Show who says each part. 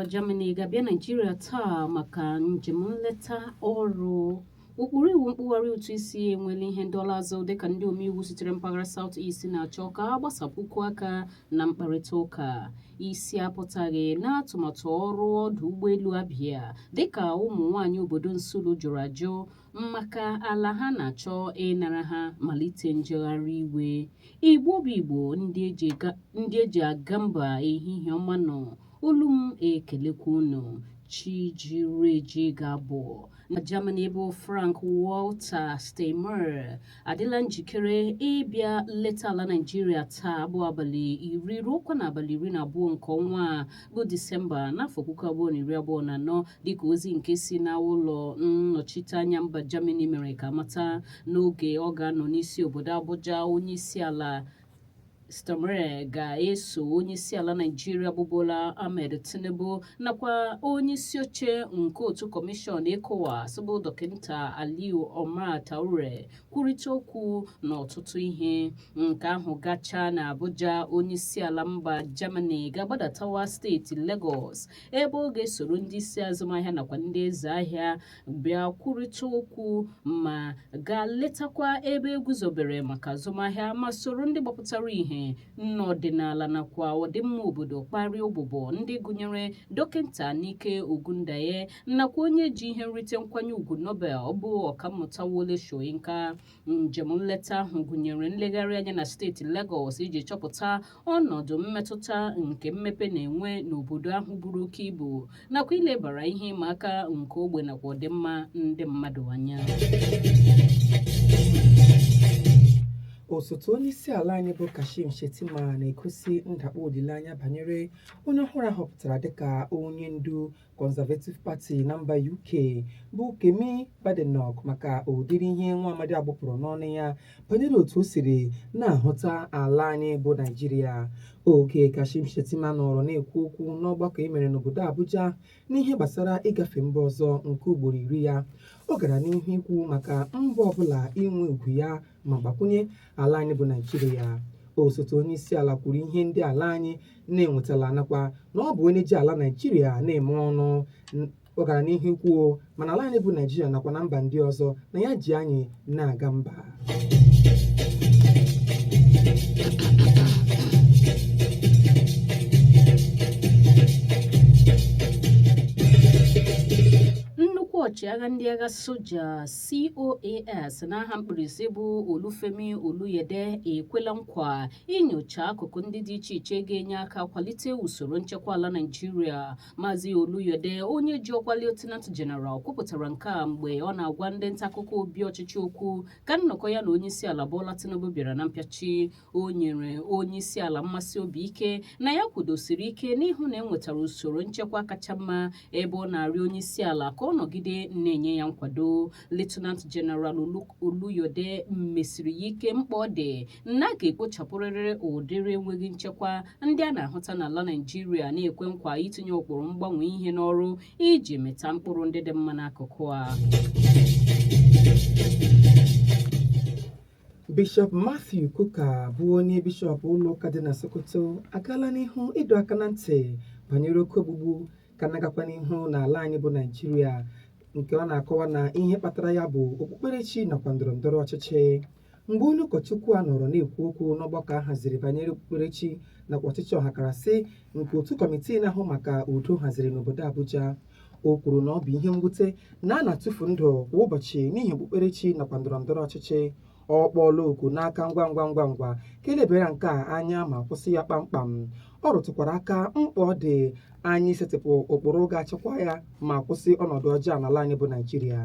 Speaker 1: mba Germany ga-abịa Naịjirịa taa maka njem nleta ọrụ. Ụkpụrụ iwu mkpugharị ụtụ isi enweela ihe ndọla azụ dịka ndị omeiwu sitere mpaghara South East na-achọ ka a gbasapụkwu aka na mkparịta ụka. Isi apụtaghị n'atụmatụ ọrụ ọdụ ụgbọelu Abia dịka ụmụ nwaanyị obodo Nsulu jụrụ ajụ maka ala ha na-achọ ịnara ha malite njegharị iwe. Igbo bụ Igbo, ndị eji aga mba, ehihie ọma nọ, olu m ekelekwa unu. Chi jiri eji ga-abụ. Na Germany bụ Frank Walter Steinmeier adịla njikere ịbịa leta ala Naịjirịa taa bụ abalị 10 ruokwa n'abalị 12 nke ọnwa a bụ Disemba n'afọ 2024, dịka ozi nke si na ụlọ nnọchiteanya mba Germany mere ka amata. N'oge ọ ga-anọ n'isi obodo Abuja, onyeisiala Steinmeier ga-eso onyeisiala Naịjirịa bụ Bola Ahmed Tinubu nakwa onyeisi oche nke otu kọmishọn ECOWAS bụ Dọkịta Alieu Omar Touray kwurịta okwu n'ọtụtụ ihe. Nke ahụ gachaa na Abuja, onyeisiala mba Germany ga-agbadatawa steeti Lagos ebe ọ ga-esoro ndị isi azụmahịa nakwa ndị eze ahịa bịa kwurịta okwu ma gaa letakwa ebe eguzobere maka azụmahịa ma soro ndị gbapụtara ihe n'ọdịnala nakwa ọdịmma obodo kparịa ụbụbọ, ndị gụnyere Dọkịta Nike Ogundaye nakwa onye ji ihe nrite nkwanye ugwu Nobel bụ Ọkammụta Wole Soyinka. Njem nleta ahụ gụnyere nlegharị anya na steeti Lagos iji chọpụta ọnọdụ mmetụta nke mmepe na-enwe n'obodo ahụ buru oke ibu nakwa ilebara ihe ịma aka nke ogbe nakwa ọdịmma ndị mmadụ anya.
Speaker 2: Osote onye isi ala anyị bụ Kashim Shettima na-egosi ndakpọ olileanya banyere onye ọhụrụ a họpụtara dịka onye ndu Conservative Party na mba UK bụ Kemi Badenoch maka ụdịrị ihe nwa amadi a gbụpụrụ n'ọnụ ya banyere otu o siri na-ahụta ala anyị bụ Naịjirịa. Oge Kashim Shettima nọrọ na-ekwu okwu n'ọgbakọ e mere n'obodo Abuja n'ihe gbasara ịgafe mba ọzọ nke ugboro 10 ya, ọ gara n'ihu ikwu maka mba ọbụla inwe ugwu ya ma gbakwunye ala anyị bụ Naịjirịa. Osote onye isi ala kwuru ihe ndị ala anyị na-enwetala nakwa na ọ bụ onye ji ala Naịjirịa na-eme ọnụ. Ọ gara n'ihu kwuo mana ala anyị bụ Naịjirịa nakwa na mba ndị ọzọ na ya ji anyị na-aga mba.
Speaker 1: Nnukwu ọchịagha ndị agha soja COAS n'aha mkpirisi bụ Olufemi Oluyede ekwela nkwa inyocha akụkụ ndị dị iche iche ga-enye aka kwalite usoro nchekwa ala Naịjirịa. Maazị Oluyede, onye ji ọkwa Lieutenant General, kwupụtara nke a mgbe ọ na-agwa ndị nta akụkọ obi ọchịchị okwu ka nnọkọ ya na onyeisiala Bola Tinubu bịara na mpịachi. O nyere onyeisiala mmasi obi ike na ya kwudosiri ike n'ịhụ na e nwetara usoro nchekwa kacha mma, ebe ọ na-arịọ onyeisiala ka ọ nọgide na-enye ya nkwado. Lieutenant General Oluyode mesiri ya ike mkpa ọ dị na a ga-ekpochapụrịrị ụdịrị enweghị nchekwa ndị a na-ahụta n'ala Naịjirịa, na-ekwe nkwa itinye ụkpụrụ mgbanwe ihe n'ọrụ iji mịta mkpụrụ ndị dị mma n'akụkụ a.
Speaker 2: Bishọp Matthew Kukah bụ onye bishọp ụlọ ụka dị na Sokoto agaala n'ihu ịdọ aka na ntị banyere oke ogbugbu ka na-agakwa n'ihu n'ala anyị bụ Naịjirịa, nke ọ na-akọwa na ihe kpatara ya bụ okpukperechi nakwa ndọrọ ndọrọ ọchịchị. Mgbe onye ụkọchukwu a nọrọ na-ekwu okwu n'ọgbakọ a haziri banyere okpukperechi nakwa ọchịchị ọhakarasị nke otu kọmitii na-ahụ maka udo haziri n'obodo Abuja, o kwuru na ọ bụ ihe mwute na a na-atụfu ndụ kwa ụbọchị n'ihi okpukperechi nakwa ndọrọ ndọrọ ọchịchị. Ọ kpọọla oku n'aka ngwa ngwa ngwa ngwa ka elebara nke a anya ma kwụsị ya kpamkpam. Ọ rụtụkwara aka mkpa ọ dị anyị setịpụ ụkpụrụ ga-achịkwa ya ma kwụsị ọnọdụ ọjọọ n'ala anyị bụ Naịjirịa.